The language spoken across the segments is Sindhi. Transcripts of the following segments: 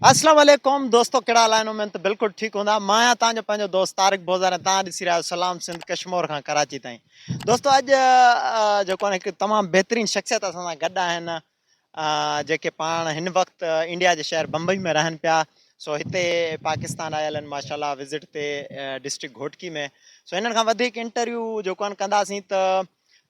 اسلام عليڪم دوستو ڪهڙا حال آهن اميد ته بلڪل ٺيڪ هوندا مان آهيان توهان جو پنهنجو دوست طارق بوزار ۽ توهان ڏسي رهيا آهيو سلام سنڌ ڪشمور کان ڪراچي تائين دوستو اڄ جيڪو آهي هڪ تمام بهترين شخصيت اسان سان گڏ آهن جيڪي پاڻ هن وقت انڊيا جي شهر بمبئي ۾ رهن پيا سو هتي پاڪستان آيل آهن ماشاء الله وزٽ تي ڊسٽرڪٽ گهوٽڪي ۾ سو هنن کان وڌيڪ انٽرويو جيڪو آهن ڪنداسين ته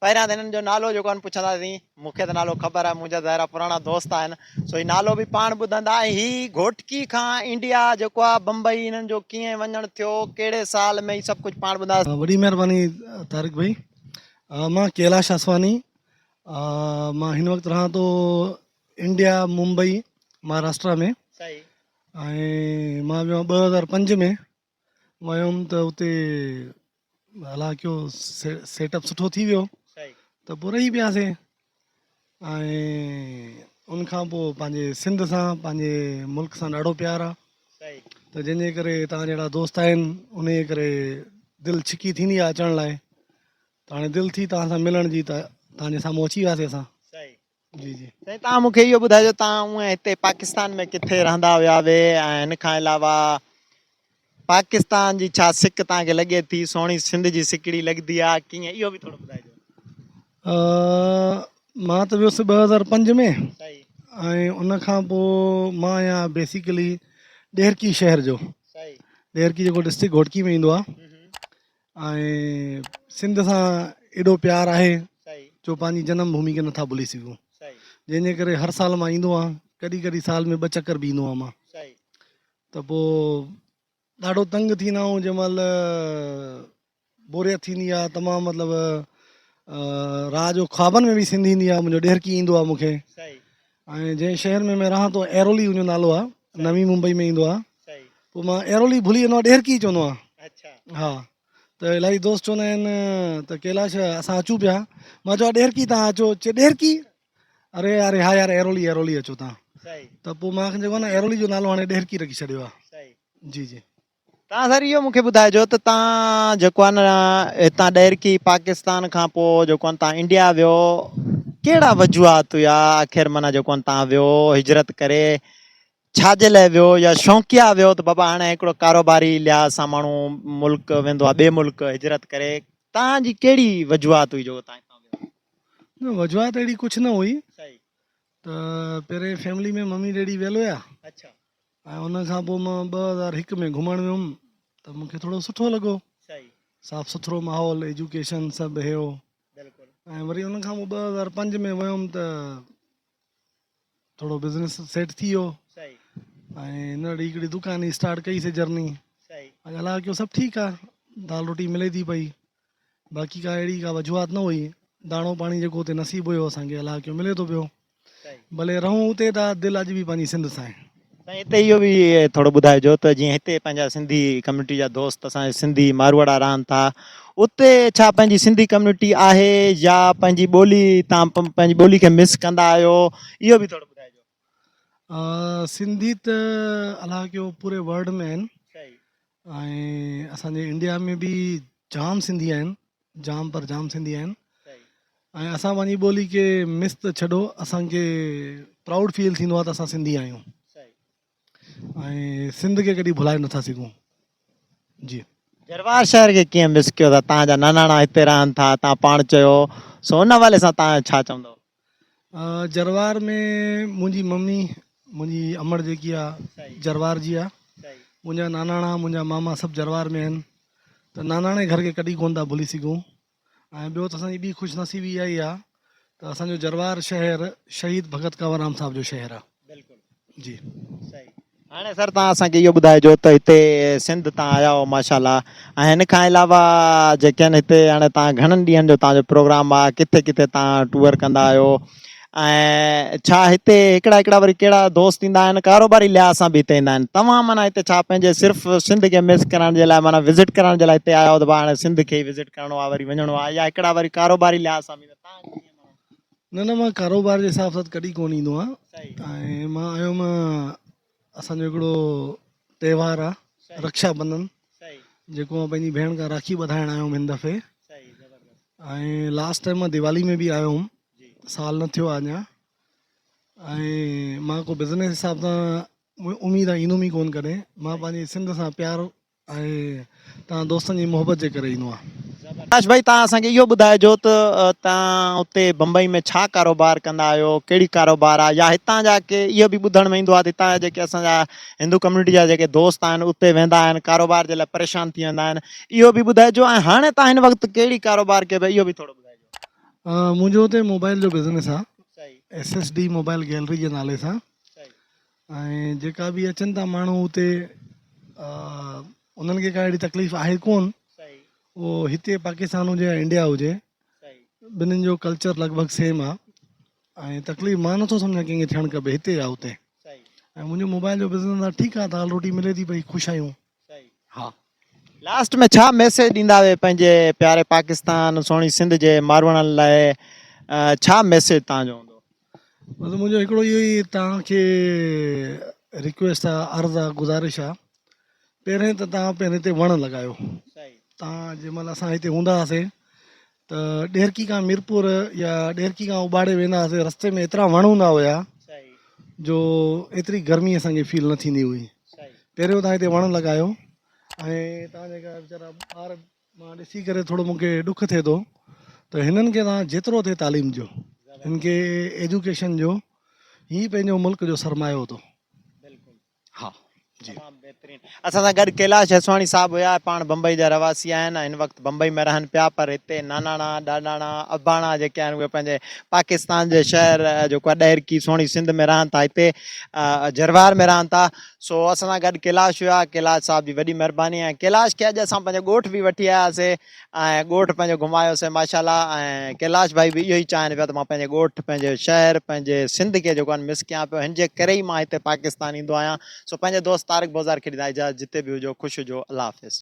پهريان ته هنن جو نالو جيڪو آهن پڇنداسين مون کي ته نالو خبر آهي منهنجا ظاهر آهي پراڻا دوست آهن سو هي نالو به پاڻ ٻڌندا ۽ هي گهوٽڪي کان انڊيا جيڪو آهي بمبئي هنن جو ڪيئن وڃڻ ٿيو ڪهڙي سال ۾ هي سڀ ڪجهه پاڻ ٻڌنداسين. وڏي مهرباني طارق ڀائي مان ڪيلاش آسواني مان هن وقت رهان ٿو انڊيا ممبئي مهاراشٽرا ۾ ۽ مان ويو آهيان 2005 ۾ ويم ته اتي الله ڪيو سيٽ اپ سٺو ٿي ويو ته پوء رهي پياسين ۽ ان کان پوء پنهنجي سنڌ سان پنهنجي ملڪ سان ڏاڍو پيار آ ته جنهن جي ڪري تان جهڙا دوست آهن ان جي ڪري دل ڇڪي ٿيندي آ اچڻ لاء ته هاڻي دل ٿي تان سان ملڻ جي ته تان جي سامهون اچي وياسين اسان. جي جي. سائين توهان مون کي اهو ٻڌايو توهان هونئن هتي پاڪستان ۾ ڪٿي رهندا هيا وي ۽ هن کان علاوه پاڪستان جي ڇا سڪ توهان کي لڳي ٿي سهڻي سنڌ جي سڪڙي لڳندي آ ڪيئن اهو به ٿورو ٻڌائجو. مان ته ويس 2005 ۾ ۽ ان کان پوء مان آهيان بيسيڪلي ڏهرڪي شهر جو ڏهرڪي جيڪو ڊسٽرڪٽ گهوٽڪي ۾ ايندو آ ۽ سنڌ سان ايڏو پيار آهي جو پنهنجي جنم ڀومي کي نٿا ڀلي سگهون جنهن جي ڪري هر سال مان ايندو آهيان ڪڏهن ڪڏهن سال ۾ ٻه چڪر به ايندو آهيان مان ته پوء ڏاڍو تنگ ٿيندا آهيون جنهن مهل بوريت ٿيندي آهي تمام مطلب رات جو خوابن ۾ به سنڌ ايندي آهي منهنجو ڏهرڪي ايندو آهي مونکي ۽ جنهن شهر ۾ ۾ رهان ٿو ايرولي ان جو نالو آهي نوي ممبئي ۾ ايندو آهي پوء مان ايرولي ڀلي ويندو آهيان ڏهرڪي چوندو آهيان ها ته الاهي دوست چوندا آهن ته ڪيلاش اسان اچون پيا مان چوان ڏهرڪي تان اچو چي ڏهرڪي اري اري ها يار ايرولي ايرولي اچو تان ته پوء مان جيڪو نه ايرولي جو نالو هاڻي ڏهرڪي رکي ڇڏيو آهي جي جي. تان سر اهو مونکي ٻڌائجو ته تان جيڪو آهي نه هتان ڏهرڪي پاڪستان کان پوء جيڪو آهي تان انڊيا ويو ڪهڙا وجوهات هيا آخر معنيٰ جيڪو آهي تان ويو هجرت ڪري ڇا جي لاء ويو يا شوقيا ويو ته بابا هاڻي هڪڙو ڪاروباري لحاظ سان ماڻهو ملڪ ويندو آهي ٻئي ملڪ هجرت ڪري تان جي ڪهڙي وجوهات هئي جو تان هتان ويو؟ نه وجوهات اهڙي ڪجهه نه هئي ته پهرين فيملي ۾ ممي ڊيڊي ويل هيا ۽ ان کان پوء مان 2001 ۾ گهمڻ ويم ته مون کي ٿورو سٺو لڳو صاف سٿرو ماحول ايجوڪيشن سڀ هيو ۽ وري ان کان پوء 2005 ۾ ويم ته ٿورو بزنس سيٽ ٿي ويو ۽ ننڍڙي هڪڙي دڪان اسٽارٽ ڪئي سي جرني اڄ الله ڪيو سڀ ٺيڪ آ دال روٽي ملي ٿي پئي باقي ڪا اهڙي ڪا وجوهات نه هئي داڻو پاڻي جيڪو اتي نصيب هيو اسان کي الله ڪيو ملي ٿو پيو ڀلي رهون اتي ٿا دل اڄ به پنهنجي سنڌ سان آهي. سائين هتي اهو به ٿورو ٻڌائجو ته جيئن هتي پنهنجا سنڌي ڪميونٽي جا دوست اسان جا سنڌي ماروئڙا رهن ٿا اتي ڇا پنهنجي سنڌي ڪميونٽي آهي يا پنهنجي ٻولي تان پنهنجي ٻولي کي مس ڪندا آهيو اهو به ٿورو ٻڌائجو. سنڌي ته الله ڪيو پوري ورلڊ ۾ آهن ۽ اسان جي انڊيا ۾ به جام سنڌي آهن جام پر جام سنڌي آهن ۽ اسان پنهنجي ٻولي کي مس ته ڇڏو اسان کي پرائوڊ فيل ٿيندو آهي ته اسان سنڌي آهيون ۽ سنڌ کي ڪڏهن ڀلائي نٿا سگهون جي. جروار شهر کي ڪيئن مس ڪيو ٿا تان جا ناناڻا هتي رهن ٿا تان پاڻ چيو سو ان حوالي سان تان ڇا چوندو. جروار ۾ منهنجي ممي منهنجي امڙ جيڪي آ جروار جي آ منهنجا ناناڻا منهنجا ماما سڀ جروار ۾ آهن ته ناناڻي گهر کي ڪڏهن ڪونه ٿا ڀلي سگهون ۽ ٻيو ته اسان جي ٻي خوش نصيبي اها ئي آ ته اسان جو جروار شهر شهيد ڀڳت ڪنور رام صاحب جو شهر آ. بلڪل جي صحيح هاڻي سر توهان اسان کي اهو ٻڌائجو ته هتي سنڌ تان آيا آهيو ماشاء الله ۽ هن کان علاوه جيڪي آهن هتي هاڻي توهان گهڻن ڏينهن جو توهان جو پروگرام آ ڪٿي ڪٿي توهان ٽوئر ڪندا آهيو ۽ ڇا هتي هڪڙا هڪڙا وري ڪهڙا دوست ايندا آهن ڪاروباري لحاظ سان به هتي ايندا آهن توهان معنيٰ هتي ڇا پنهنجي صرف سنڌ کي مس ڪرڻ جي لاء معنيٰ وزٽ ڪرڻ جي لاء هتي آيا آهيو ته هاڻي سنڌ کي ئي وزٽ ڪرڻو آهي وري وڃڻو آهي يا هڪڙا وري ڪاروباري لحاظ سان به ايندا توهان ڪيئن معنيٰ نه نه مان ڪاروبار جي حساب سان ڪڏهن ڪونه ايندو آهيان ۽ مان آيو هيم اسان جو هڪڙو تهوار آ رڪشا بندن جيڪو مان پنهنجي ڀيڻ کان راکي ٻڌائڻ آيو هيم هن دفعي ۽ لاسٽ ٽائيم مان ديوالي ۾ به آيو هيم سال نه ٿيو آ اڃا ۽ مان ڪو بزنس حساب سان. اميد آ ايندم ئي ڪون ڪڏهن مان پنهنجي سنڌ سان پيار ۽ توهان دوستن جي محبت جي ڪري ايندو آهيان. آڪاش ڀائي توهان اسان کي اهو ٻڌائجو ته توهان اتي بمبئي ۾ ڇا ڪاروبار ڪندا آهيو ڪهڙي ڪاروبار آهي يا هتان جا ڪي اهو به ٻڌڻ ۾ ايندو آهي ته هتان جا جيڪي اسان جا هندو ڪميونٽي جا جيڪي دوست آهن اتي ويندا آهن ڪاروبار جي لاء پريشان ٿي ويندا آهن اهو به ٻڌائجو ۽ هاڻي توهان هن وقت ڪهڙي ڪاروبار ڪيو پيا اهو به ٿورو ٻڌائجو. منهنجو اتي موبائل جو بزنس آهي S S D mobile gallery جي نالي سان ۽ جيڪا به اچن ٿا ماڻهو اتي انهن کي ڪا اهڙي تڪليف آهي ڪون اهو هتي پاڪستان هجي يا انڊيا هجي ٻنهين جو ڪلچر لڳ ڀڳ سيم آهي ۽ تڪليف مان نٿو سمجهان ڪنهن کي ٿيڻ کپي هتي يا اتي ۽ منهنجو موبائل جو بزنس آهي ٺيڪ آهي دال روٽي ملي ٿي پئي خوش آهيون ها. لاسٽ ۾ ڇا ميسيج ڏيندا وي پنهنجي پياري پاڪستان سهڻي سنڌ جي ماروئڙن لاء ڇا ميسيج توهان جو هوندو. بس منهنجو هڪڙو اهو ئي توهان کي رڪويسٽ آ عرض آ گذارش آ پهرين ته توهان پهرين هتي وڻ لڳايو توهان جنهن مهل اسان هتي هوندا هئاسي ته ڏهرڪي کان ميرپور يا ڏهرڪي کان اٻاڙي ويندا هئاسي رستي ۾ ايترا وڻ هوندا هيا جو ايتري گرمي اسان کي فيل نه ٿيندي هئي پهريون تان هتي وڻ لڳايو ۽ تان جيڪا ويچارا ٻار مان ڏسي ڪري ٿورو مونکي ڏک ٿئي ٿو ته هنن کي تان جيترو ٿئي تعليم ڏيو هن کي ايجوڪيشن ڏيو هي پنهنجو ملڪ جو سرمايو ٿو ها جي. تمام بهترين اسان سان گڏ ڪيلاش هيسواڻي صاحب هيا پاڻ بمبئي جا رهواسي آهن هن وقت بمبئي ۾ رهن پيا پر هتي ناناڻا ڏاڏاڻا اباڻا جيڪي آهن اهي پنهنجي پاڪستان جي شهر جيڪو آهي ڏهرڪي سهڻي سنڌ ۾ رهن ٿا هتي جروار ۾ رهن ٿا سو اسان سان گڏ ڪيلاش هيا ڪيلاش صاحب جي وڏي مهرباني ۽ ڪيلاش کي اڄ اسان پنهنجي ڳوٺ به وٺي آياسي ۽ ڳوٺ پنهنجو گهمايوسين ماشاءالله ۽ ڪيلاش ڀائي به اهو ئي چاهين پيا ته مان پنهنجي ڳوٺ پنهنجي شهر پنهنجي سنڌ کي جيڪو آهي مس ڪيان پيو هن جي ڪري ئي مان هتي پاڪستان ايندو آهيان سو پنهنجي دوست طارق بوزار کي ڏيندا اجازت جتي به هجو خوش هجو الله حافظ.